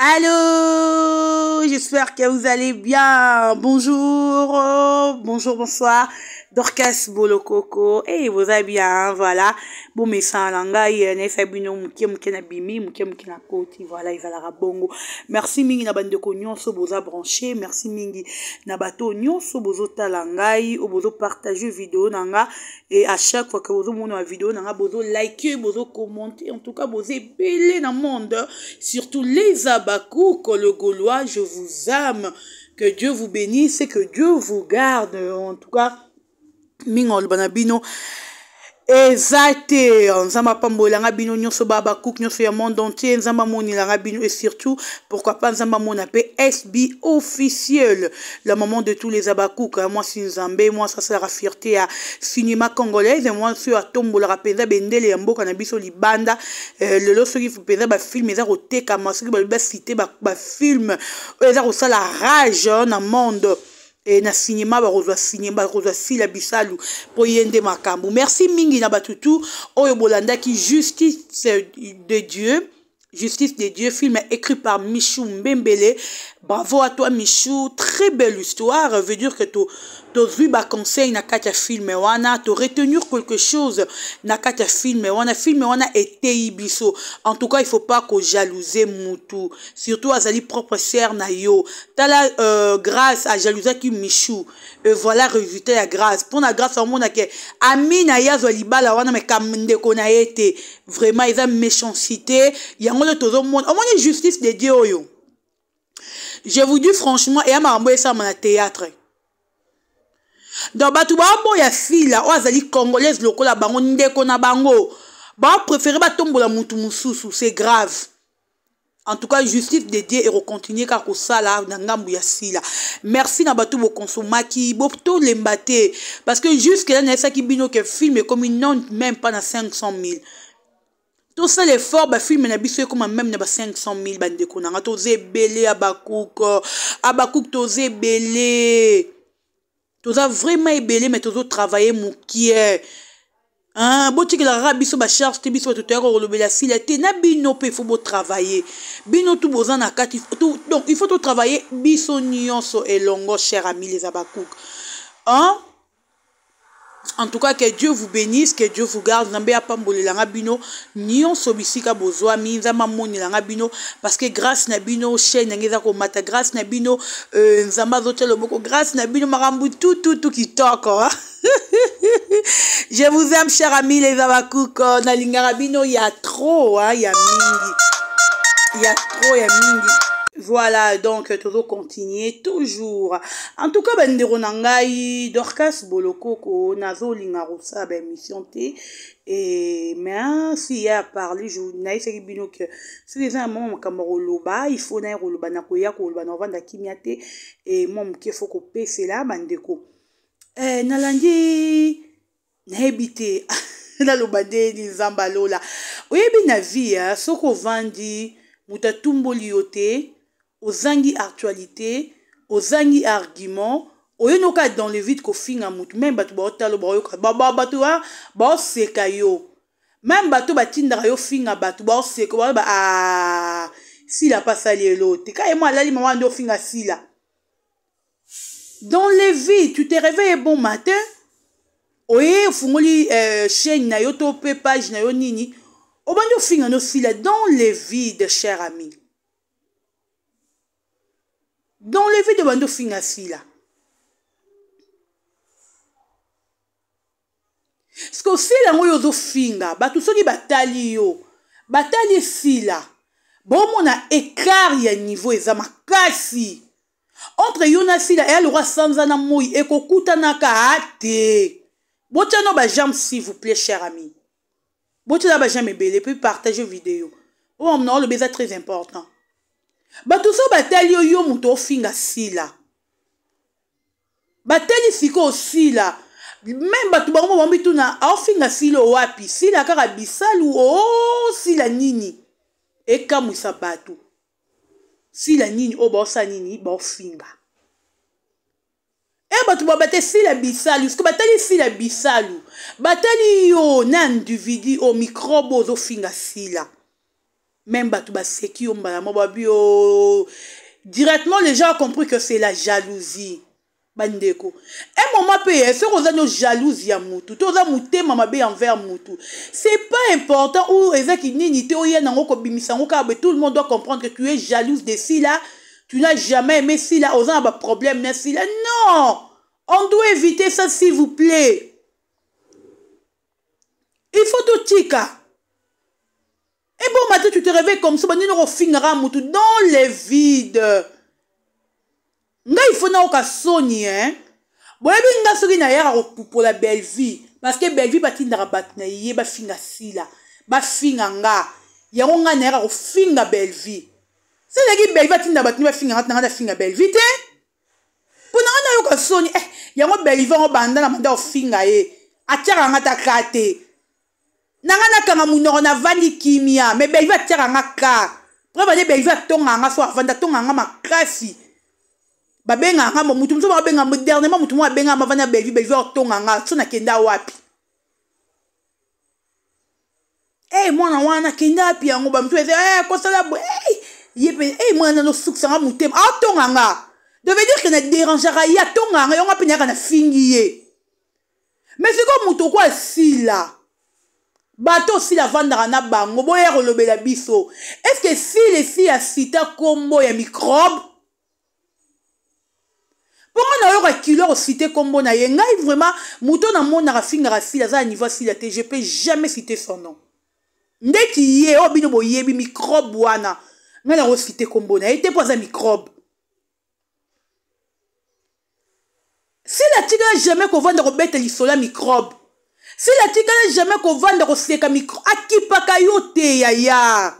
Allô, j'espère que vous allez bien. Bonjour, bonjour, bonsoir. Dorcas Bolokoko, et vous allez bien, voilà. Bon, mais ça, ngai, na bino muke muke na bimi, muke muke na koti, voilà, ezalaka bongo. Merci mingi na bandeko nyonso boza branché, merci mingi na bato nyonso bozotala ngai, o bozo partager vidéo na nga et à chaque fois que bozomona vidéo na nga bozo liker, bozo commenter, en tout cas boza ebele na monde, surtout les Abakouk, le Gaulois, je vous aime. Que Dieu vous bénisse et que Dieu vous garde. En tout cas, mingi oloba na bino eza te. Nzambe apambolelanga bino nyonso, babacook nyonso ya monde entier. Nzambe amonelanga bino et surtout, pourquoi pas, Nzambe amona mpe SB officiel, la maman de tous les Abakouk, mwasi Nzambe, mwasi asalaka fierté ya cinéma congolaise, mwasi oyo atombolaka mpenza bendele ya mboka na biso libanda. Lelo soki mpenza bafilm eza kotekama, soki balobi basite bafilm oyo eza kosala rage na monde e na cinéma, bakozwa cinéma, bakozwa Sila Bisalu mpo ye nde makambo. Merci mingi na bato tu oyo bolandaki Justice de Dieu. Justice de Dieu, film écrit par Michou Mbembele. Bravo à toi Michou, très belle histoire. Veut dire que tozwi baconseil na kati ya film wana, to retenir quelque chose na kati ya film wana. Film wana eteyi biso. En tout cas, il faut pas kojalouser mutu, surtout azali propre sœur na yo. Tala, Grâce ajalousaki Michou et voilà résultat ya Grâce. Mpona Grâce, amonake ami na ye azwa libala wana, me ndeko na ye te. Vraiment, eza méchanceté yango nde tozomona. Omoni Justice de Dieu oyo, je vous dis franchement, eya makambo esalama na théâtre. Donc bato baoboya Sila oyo azali congolaise lokola bango, ndeko na bango, baopréféré batombola mutu mosusu. C'est grave. En tout cas, Justice de Dieu ekocontinue kaka kosala na ngambu ya Sila. Merci na bato bokonsomaki, botolemba te, parce que jusque là nayesaki bino ke film ekomi non même pas na 500 000. Tosala effort, bafilm na biso ekóma même na ba 500 000. Bandeko na nga, toza ebele. Abakouk, Abakouk, toza ebele, toza vraiment ebele, mais tozotravaille mokie. Botikelaka kaka biso bacharge te. Biso bato toyaka kolobela Sila te, na bino mpe il faut botravaille. Bino tu boza na kati, donc il faut totravaille biso nyonso elongo, cher ami les Abakouk, hein? En tout cas, que Dieu vous bénisse, que Dieu vous garde. Nzambe apambolelanga bino nyonso bisika bozwami. Nzambe amonelanga bino, parce que grâce na bino chaîne yango eza komata. Grâce na bino, Nzambe azotia loboko. Grâce na bino, makambo tututu kitoko. Je vous aime, cher ami les Abakouk. Nalingaka bino ya trop, hein, ya mingi, ya trop, ya mingi. Voilà, donc tozocontinue toujours. En tout cas, bandeko na ngai, Dorcas Bolokoko, nazolinga kosala baémission te et mais si ye aparle, nayebisaki bino ke soki eza na mwa makambo ya koloba, il faut naye koloba, na koya koloba, na kovanda kimia te. E mwa moke faut kopesela bandeko. Nalandi, nayebi te naloba ndeni. Nzambe alola, oyebi na vie, soki ovandi, moto atumboli yo te, ozangi actualité, ozangi argument, oyeni oka dans le vide kofinga motu. Même bato baotala, baoyoka, bato baoseka yo. Même bato batindaka yo finga bato, baoseka, baoba: "Ah, Sila pasali elo te." Ka ye mo alali mama nde ofinga Sila dans le vide. Tu te réveilles bon matin, oye ofungoli chaîne na yo to mpe page na yo nini, obandi ofinga no Sila dans le vide. Cher ami, dans le vide obandi ofinga Sila. Parce que osila yango oyo ozofinga bato, soki batali yo, batali esila, bomona écart ya niveau eza makasi entre yo na Sila. Eya lokwa sanza na moi ekokutanaka te. Botia no baj'aime, s'il vous plaît, cher ami. Botia baj'aime ebele, puis partage vidéo oyo na oloba, eza très important. Bato so batali yo, yo moto ofinga Sila, batali sikoyo Sila. Même bato bango bamituna: aofinga Sila wapi? Sila kaka Bisalu o Sila nini? Ekamwisa bato. Sila nini oyo baosala nini, baofinga e bato baba te Sila Bisalu. Soki batali Sila Bisalu, batali yo na individu oyo microbe ozofinga Sila. Même bato baseki yo mbala moko babi oh. Directement les gens ont compris que c'est la jalousie. Bandeko, un moment mpe ye soki oza no jalouse ya mutu to oza motema mabe envers mutu, c'est pas important ou ezaki nini te oya nango kobimisa yango kaka boye. Tout le monde doit comprendre que tu es jalouse de Sila, tu n'as jamais aimé Sila, oza na baproblème na Sila. Non, on doit éviter ça, s'il vous plaît. Il faut totika et bon matin tu te réveilles comme ça, bandini kofingaka mutu dans le vide. Ngai fo nayoka soni, hein. Boyebi nga soki nayaka kopupola Bellevue, parce que Bellevue batindaka bato na ye bafinga Sila, bafinga nga. Yango ngai nayaka kofinga Bellevue. So ezalaki Bellevue atinda bato ne bafinga nga, nanga nafinga Bellevue te, mpo na nga nayoka soni. Yango Bellevue yango banda na banda kofinga ye, atiaka nga ta te na nga nakanga monoko, navandi kimia. Mais Bellevue atiaka nga ka preuve ane. Bellevue atongaka nga, so avandi atongaka nga makasi. Babengaka nga motu mosusu, babenga dernièrement motu moko abengaka mavandi ya Bellevue. Bellevue atonga nga, so nakenda wapi? Hey, mwana wana akenda wapi? Yango bamosusu eza hey, kosala boye hey, ye mpe hey, mwana nosukisanga motema, atonga nga. Donc veut dire que na dérangeaka ye, atongaka nga. Yango mpe nayaka na fingi ye. Mais sikoyo moto oko asila bato osila avandaka na bango, boya kolobela biso. Est ce que sila esi asita nkombo ya microbe? Mpo nga nayoka kilo kociter nkombo na ye. Ngai vraiment, moto namonaka fingaka Sila aza na niveau asila te. Je peux jamais citer son nom. Ndeti ye oyo bino boyebi microbe wana, ngai nakociter nkombo na ye te, mpo aza microbe. Sila atikala jamais kovanda kobeta lisolo ya microbe. Sila atikala jamais kovanda koseka microbe. Akipaka yo te, yaya.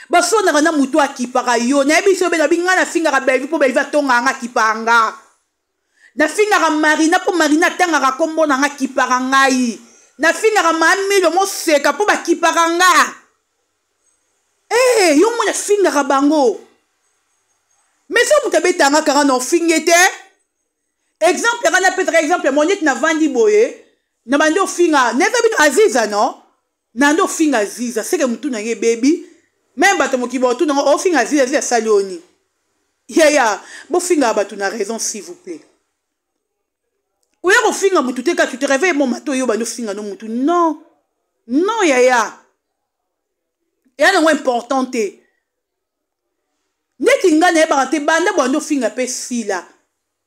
Basonaka na motu akipaka yo. Nayebi so bena bi. Ngai nafingaka Belvi mpo Belvi atongaka nga, akipaka nga. Nafingaka Marina mpo Marina atangaka nkombo na nga, akipaka ngai. Nafingaka Mamilo moseka mpo bakipaka nga. Hey, yo mwana afingaka bango, mais so moto abetanga kaka na ofinge te. Exemple yaka, napesaka exemple mo neti navandi boye na bandi ofinga, nayeba bino Aziza no nandi ofinga Aziza, seke motu na ye ebebi. Même bato mokili baotuna ngo ofinga Aziza, Aziza asali oni? Yaya, bofingaka bato na raison, s'il vous plaît. Oya kofinga motu te ka tu te réveille mo mato oyo bandi ofinga no motu. Non, non, yaya, eya nango important te. Neti ngai nayebaka te, banda bwandi ofinga mpe Sila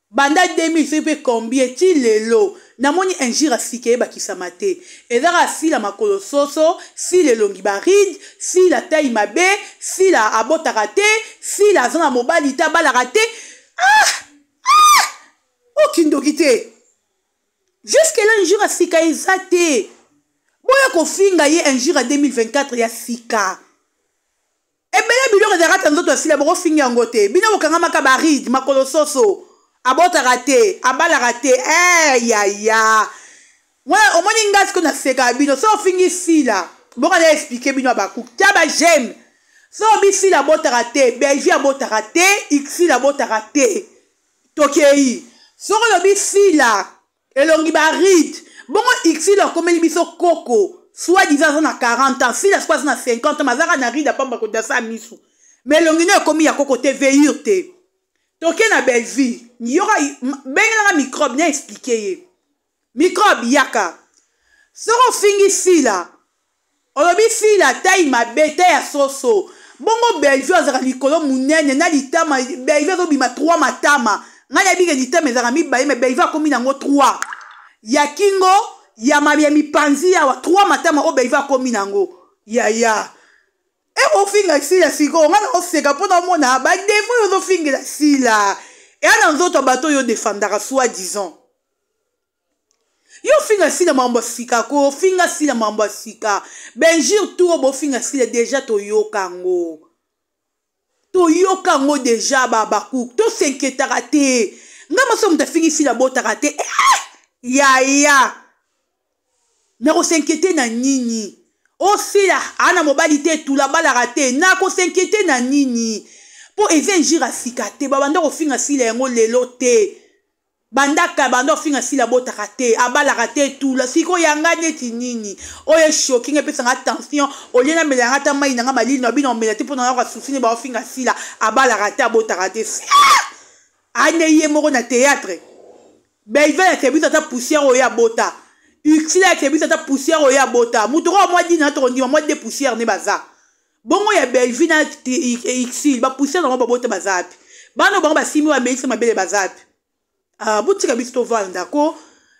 banda 2000 soki mpe combien ti lelo, namoni injure asika eyebakisama te. Ezaka Sila makolo soso, Sila elongi baride, Sila tai mabe, Sila abotaka te, Sila aza na mobali te, abalaka te. Ah! Ah! Okindoki te. Jusque là injure ya sika eza te. Boya kofinga ye injure ya 2024 ya sika. Ebele biloko ezalaka ta nzoto ya Sila, bokofinga yango te. Bino bokangamaka baride, makolo soso, abotaka te, abalaka te. Eh, yaya, wana omoni nga sikoyo nasekaka bino. So ofingi Sila, boka na expliquer bino ya bakuki tia bajeme. So obi Sila abotaka te, Belvi abotaka te, Xila abotaka te, tokei. Soki olobi Sila elongi baride, bongo Xila akomeli biso koko, soit disant aza na 40 ans. Sila sikoyo aza na 50 ans, azaka na ride apamba kodasa misu, mais elongi no ekomi ya koko te, veillure te. Toke na Bellevue, yoka, bengelanga microbe na expliquer ye. Microbe yaka, soki ofingi Sila, olobi Sila tai mabe te ya soso, bongo Bellevue azalaka likolo monene na litama. Bellevue azobima 3 matama. Ngai nayebi ke litama ezalaka mibale, mais Bellevue akomi nango 3 ya kingo, ya ya mipanzi awa, 3 matama oyo Bellevue akomi nango. Yaya, e ofinga Sila sikoyo, ngai naoseka mpo naomona badefo oyo ozofingela Sila eya na nzoto ya bato oyo odefandaka soi disant. Yo ofinga Sila makambo ya sika ko ofinga Sila makambo ya sika, bainjure tout oyo bofinga Sila déjà toyoka yango, toyoka yango déjà. Babakuku tosenketaka te. Ngai moso moto afingi Sila abotaka te, eh! Yaya, nakos'inquiéter na nini? Osila aa na mobali te, etula abalaka te, nakos'inquiéter na nini? Mpo eza injure ya sika te. Babanda kofinga Sila yango lelo te. Banda banda ofinga sila abotaka te, abalaka te, tula sikoyo yanga neti nini oyo eshocking epesanga tension. Olie namela yanga ata mai nanga malili na bino omela te mpo na yoka susi ne baofinga sila abalaka te, abotaka te. Ande ye moko na théâtre Belve ya biso ata poussière oyo abota, Uxila ya biso ata poussière oyo abota, moto oyo mwa dina tokondima mwa de poussière ne baza bongo ya Belvi na Uxile ba poussière nango babota baza wapi? Bana bango basimbi bamelisa mabele baza wapi? Ah, botika biso tovanda ko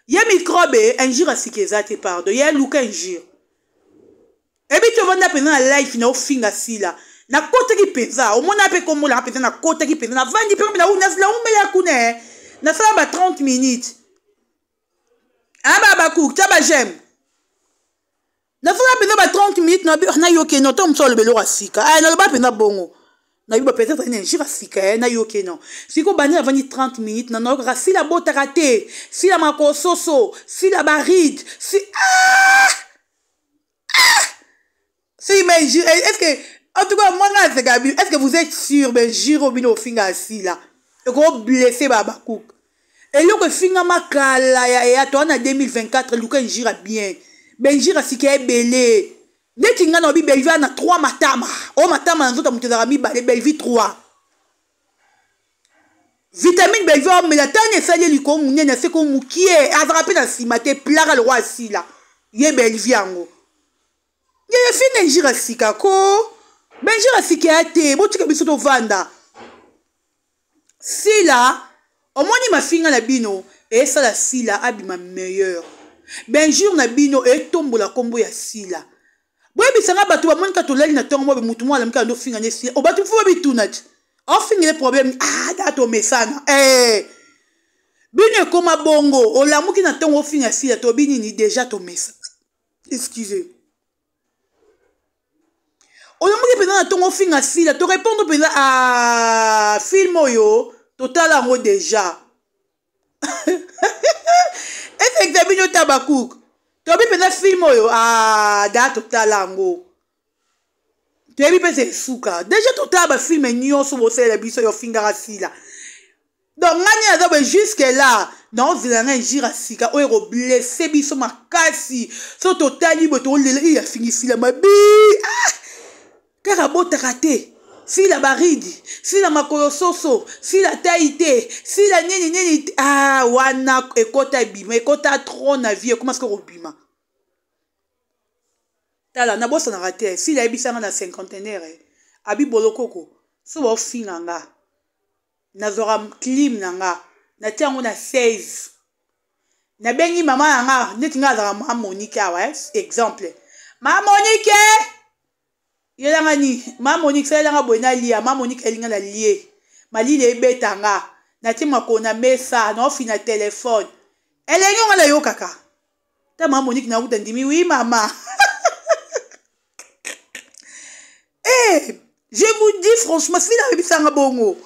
ye microbe injure asika eza te, pardon. Ye luka injure ebi tovanda mpenza na life na ofinga sila nakotaki mpenza omona mpe kombolaka mpenza nakotaki mpenza navandi mpe naumela kuna nasala ba 30 minutes aba bacook tia ba j'aime nasala mpenza ba 30 minutes nayoki no to mosu aloba eloko ya sika. Aya naloba mpenza bongo nayoba peut-être ina injure sika nayoki no sikoyo bandi navandi 30 minutes na nayokaka sila botaka te, sila makososo, sila baride si ah! Ah! Si mais est-ce que en tout cas moi nga aseka bino, est-ce que vous êtes sûr? Ben jure bino ofinga sila eko blesser ba bakouk eloko efingama kala ya eya toa na 2024. Luka injure bien, benjure sika ebele neti nga na obi Belvi na 3 matama oyo matama na nzoto moto ezalaka mibale, Belvi 3 vitamine. Belvi omela tani esali eliko monene aseko mokie azalaka mpe na nsima te plaka lokwa asila ye Belvi yango ye efinga injure sika ko benjure sika ya te. Botika biso tovanda. Sila omoni mafinga na bino esala sila abima meilleur, benjure na bino etombola nkombo ya sila. Boyebisanga bato bamoni kaka tolali na ntongo mobe motu moko alamika ando finga nde sila o bato mfu babituna ti ofingele problème. Ah, da tomesana eh. Bino ekoma bongo olamuki na ntongo ofinga sila tobi nini déjà tomesa, excusez, olamuki mpenza na ntongo ofinga sila torépondre mpenza a film oyo totala yango déjà efekta bino ta bacook toyebi mpenza film oyo da totala yango toyebi mpe esuka déjà totala bafilm nyonso bosalela biso yo ofingaka sila. Donc ngani naza boye jusque là naozela nga injure ya sika oyo ekoblesser biso makasi. So totali boye tokolela i afingi sila mabe. Ah! Kaka botaka te, sila baridi, sila makolo soso, sila tai te, sila nini nini. Ah, wana ekota ebima ekota trop na vie ekoma sika kobima. Tala nabosanaka te sila ayebisanga na cinquantenaire abi bolokoko so baofinga nga nazwaka clim na nga natia yango na 16 nabengi mama na nga neti nga azalaka ma Monique awa eh? Exemple ma Monique yelanga nini, ma Monique salelanga boye nalia, ma Monique elinga na lie malili ebeta nga natie makolo na mesa naofina telefone elengi ngo nayokaka ta ma Monique nakuta ndimi wi mama. Eh, je vous dis franchement sila ayebisanga bongo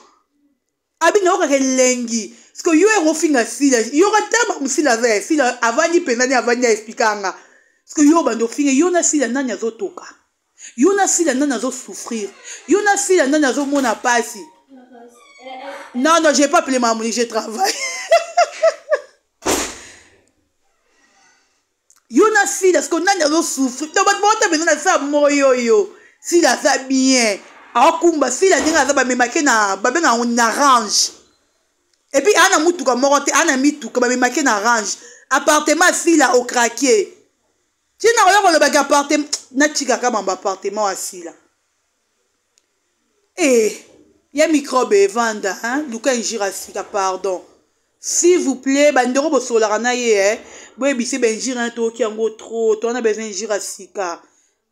abi nayokaka elengi parce que yo ero ofinga sila yoka ta sila aza ya sila avandi mpenza nde avandi aexplikanga parce que yo obanda ofinga yo na sila nani azotoka yo na sila nani azosouffrir yo na sila nani azomona pasi. Non, non, j'ai pas appelé maman, je travaille. Yo na sila parce que nani azosouffrir? Donc bato baota mpenza na sa moyo oyo sila aza bien aokumba sila ndenge aza bamemake na babenga yango na range et puis aa na mutuka moko te aa na mituka bamemake na range appartement sila okrake ntina koya kolobaki appartement natikaka mambo appartement ya sila e ya microbe evanda hein? Luka injure sika, pardon, s'il vous plaît. Bandeko bosololaka na ye eh? Boyebisi bainjure wana toyoki yango trop, towana besoin injure sika.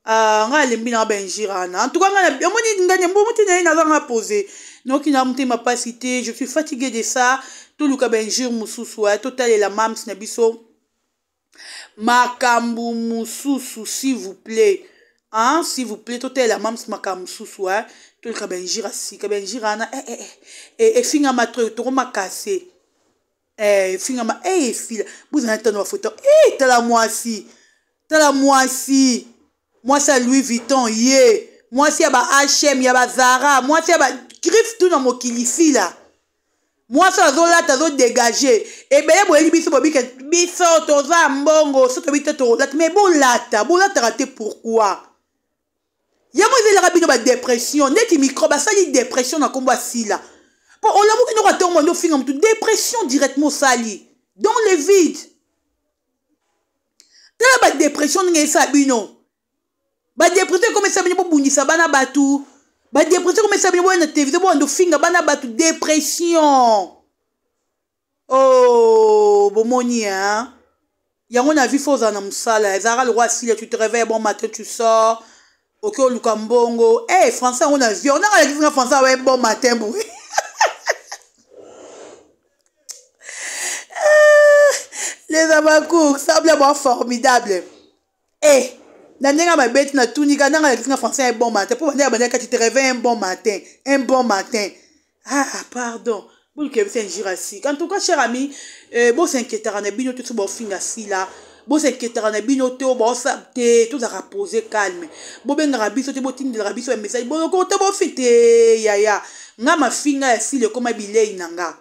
Ah, ngai alembi nanga bainjure wana. En tout cas ngai omoni ngani mbomuti na ye nazanga pose noki na motema mpasi te. Je suis fatigué de ça. Toluka bainjure mosusu, totalela mams na biso makambo mosusu, s'il vous plaît, hein, s'il vous plaît. Totalela mams makambo mosusu, hein? Toluka bainjure sika bainjure wana eh, eh, eh, efingama trop tokomakase efingama esila bozala tano bafoto. Tala mwasi, tala mwasi, mwasi ya Louis Vuitton ye mwasi ya ba H&M ya bazara mwasi ya ba griffe tu na mokili sila. Mwasi azolata, azodégage. Ebele boyebi biso, bobike biso toza mbongo, so toyebi te tokolata, mais bolata, bolataka te. Pourquoi? Yango ezelaka bino badépression neti microbe asali dépression na nkombo asila, mpo olamuki noko atongo nde ofinga motu, dépression directement osali dans le vide. Tala badépression ndenge esala bino. Badépression ekomesa bino bobundisa bana bato. Badépression ekomesa bino boya na télévision, boyanda ofinga bana bato. Dépression, oh, bomoni hein? Yango na vie, faut ozala na mosala. Ezalaka lokwa asila, tu te réveilles bon matin, tu sors, oke oluka mbongo. E français yango na vie, onanga alakisi nga français awa, bon matin boye. Les abakour sable bon formidable. E na ndenge mabe ti natunika, ndanga alakisi nga français un bon matin, mpo bandenge bandeka, tu te réveilles un bon matin, un bon matin. Ah, pardon, boluka biso injure asika. En tout cas, cher ami, bos'inquiétaka na bino te. So baofinga sila, bos'inquiétaka na bino te. Baosa te, tozalaka pose, calme. Bobengaka biso te, botindelaka biso ya message, boloko te, bofi te. Yaya nga, mafinga ya sila ekoma bilei na nga.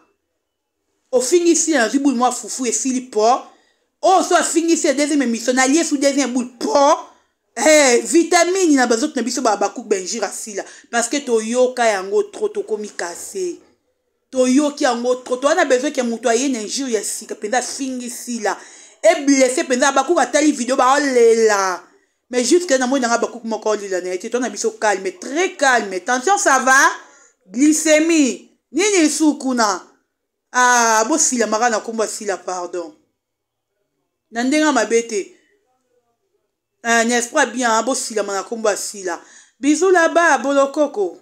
Ofingi sila, nazwi boule mwa fufu, esili. Po oyo so afingisi ya deuxième émission, nalie su deuxième boule, po vitamine na bazoto na biso. Bakuku bainjure asila parce que toyoka yango trop, tokomi kase, toyoki yango trop. Toza na besoin ke moto aye na injure ya sika mpenza, afingi sila, eblesse mpenza. Bakuku atali video, baolela, mais jusque na moi nanga bakuku moko olela na ye te. To na biso calme, très calme. Tension ça va, glycémie nini esu kuna. Ah, bosilamaka na nkombo asila, pardon, na ndenge mabe te, n'est-ce pas? Bien, bosilama na nkombo asila. Bisous là-bas, bolokoko.